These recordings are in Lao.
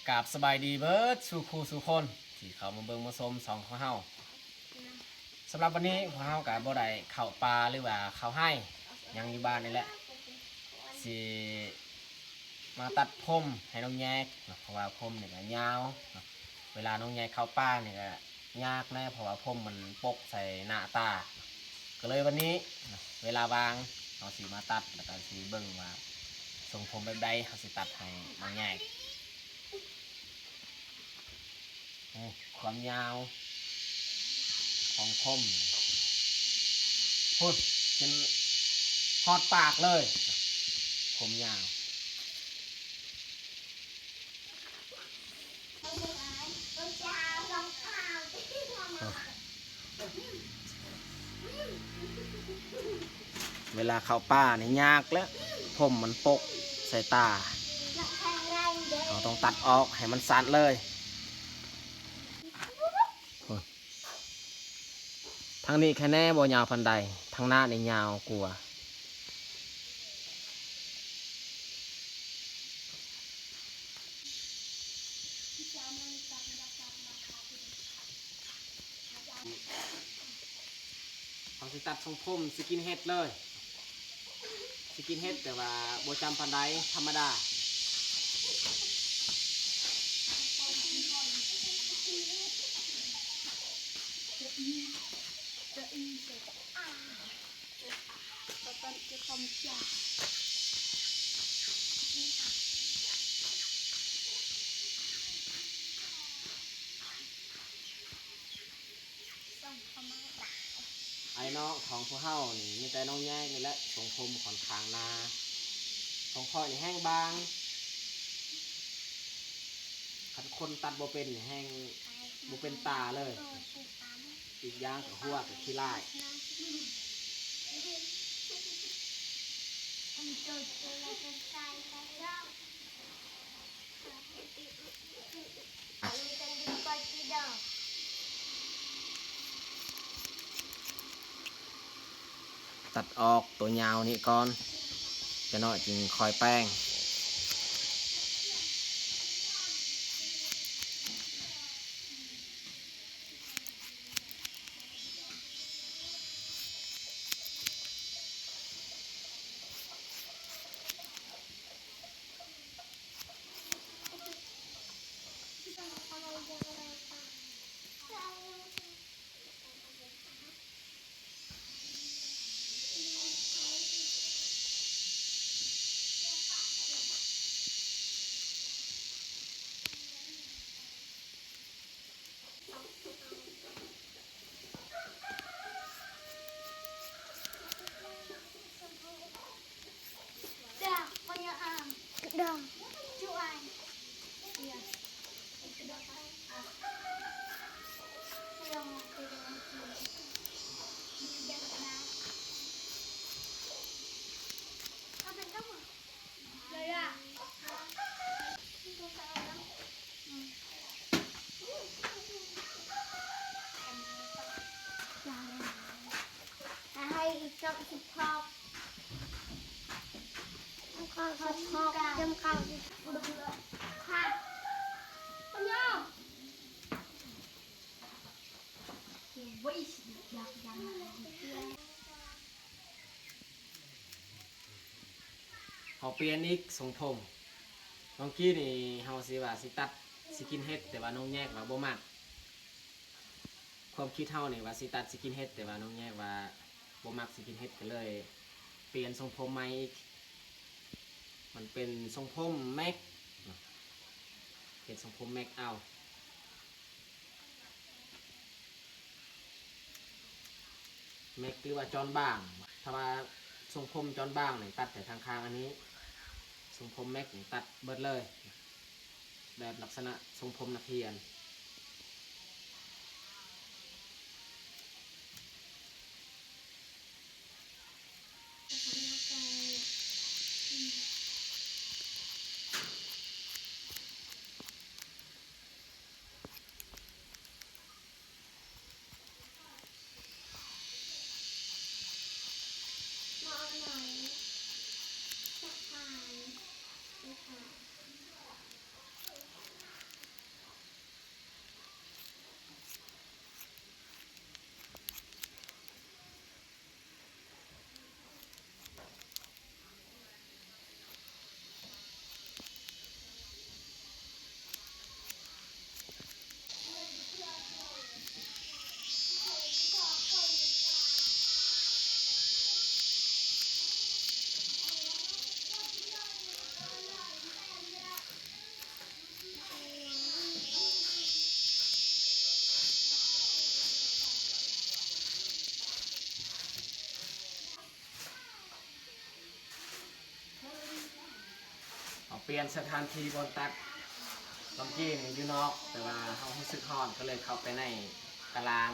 ກາບສະບາຍດີເບີດສູ່ຄູ່ສູ່ຄົນທີ່ເຂົ້າມາເບິ່ງມາຊົມຊ່ອງຂອງເຮົາ. ສຳລັບວັນນີ້ພວກເຮົາກະບໍ່ໄດ້ເຂົ້າປ່າ ຫຼືວ່າເຂົ້າໄຮ່ຫຍັງ ຢູ່ບ້ານນີ້ແຫຼະ ຊິມາຕັດຜົມໃຫ້ນ້ອງແຍກເນາະ ເພາະວ່າຜົມນີ້ກະຍາວເນາະ. ເວລານ້ອງແຍກເຂົ້າປ່ານີ້ກະຍາກແດ່ ເພາະວ່າຜົມມັນປົກໃສ່ໜ້າຕາ. ກະເລີຍວັນນີ້ເນາະ ເວລາວ່າງເຮົາຊິມາຕັດ ແລ້ວກະຊິເບິ່ງວ່າຊົງຜົມແບບໃດ ເຮົາຊິຕັດໃຫ້ນ້ອງແຍກ. ໂອ້ ຄວາມຍາວຂອງຜົມພຸ້ນ ຈົນຮອດປາກເລີຍ ຜົມຍາວ. ເວລາເຂົ້າປ່ານີ້ຍາກແຫຼະ ຜົມມັນປົກໃສ່ຕາ ເຮົາຕ້ອງຕັດອອກໃຫ້ມັນສັ້ນເລີຍ. ທາງນີ້ແຄ່ແນ່ບໍ່ຍາວປານໃດ ທາງໜ້ານີ້ຍາວກວ່າ. ເຮົາຊິຕັດຊົງຜົມ skinhead ເລີຍ skinhead ແຕ່ວ່າບໍ່ຈຳປານໃດ ທຳມະດາ. ອ້າຍນ້ອງຂອງພວກເຮົານີ້ ມີແຕ່ນ້ອງແຍກນີ້ແຫຼະ ຊົງຜົມຂ້ອນຂ້າງໜາ. ຂອງຂ້ອຍນີ້ແຮງບາງ ຄັນຄົນຕັດບໍ່ເປັນນີ້ແຮງບໍ່ເປັນຕາເລີຍ. ອີກຢ່າງກະຫົວກະຂີ້ລ້າຍ. ຕັດອອກໂຕຍາວນີ້ກ່ອນ ຈະໜ້ອຍຈຶ່ງຄ່ອຍແປງ. ເຮົາປ່ຽນອີກຊົງຜົມ. ເມື່ອກີ້ນີ້ເຮົາຊິວ່າຊິຕັດ skinhead ແຕ່ວ່ານ້ອງແຍກວ່າບໍ່ມັກ. ຄວາມຄິດເຮົານີ້ວ່າຊິຕັດ skinhead ແຕ່ວ່ານ້ອງແຍກວ່າບໍ່ມັກ skinhead ກະເລີຍປ່ຽນຊົງຜົມໃໝ່ອີກ. ມັນເປັນຊົງຜົມແມັກ ເປັນຊົງຜົມແມັກເອົາ. ແມັກ ຫຼືວ່າຈອນບາງ. ຖ້າວ່າຊົງຜົມຈອນບາງນີ້ຕັດແຕ່ທາງຂ້າງອັນນີ້, ຊົງຜົມແມັກນີ້ຕັດເບິດເລີຍ ແບບລັກສະນະຊົງຜົມນັກຮຽນ. ມາເອົາໜ້ອຍ ຈັກປານ ເຮັດຫຍັງ? ປ່ຽນສະຖານທີ່ບ່ອນຕັດ. ຕອນກີ້ນີ້ຢູ່ນອກ ແຕ່ວ່າເຮົາຮູ້ສຶກຮ້ອນ ກໍເລີຍເຂົ້າໄປໃນຕາລາງ.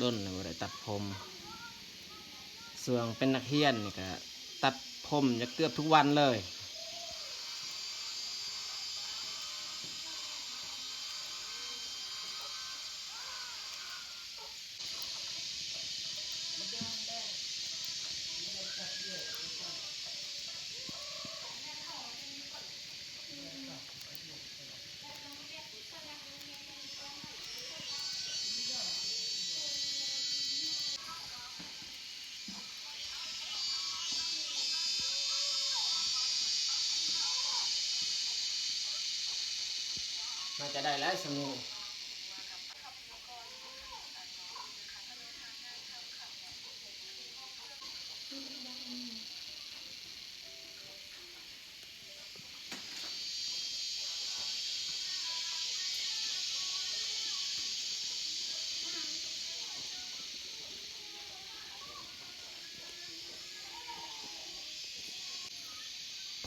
ດົນແລ້ວບໍ່ໄດ້ຕັດຜົມ. ຊ່ວງເປັນນັກຮຽນນີ້ກະຕັດຜົມຢູ່ເກືອບທຸກວັນເລີຍ. ໜ້າຈະໄດ້ແລ້ວຊຳນີ້.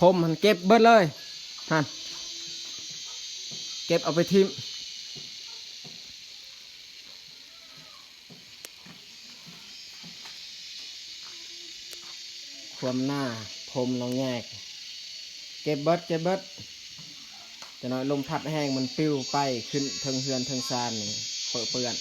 ຜົມຫັ້ນເກັບເບິດເລີຍ ຫັ້ນ ເກັບເອົາໄປຖິ້ມ. ຄວາມໜ້າຜົມນ້ອງແຍກ ເກັບເບິດ ເກັບເບິດ. ຈະໜ້ອຍລົມພັດແຮງມັນປິວໄປຂຶ້ນເທິງເຮືອນເທິງຊານນີ້ ເປິເປື້ອນ.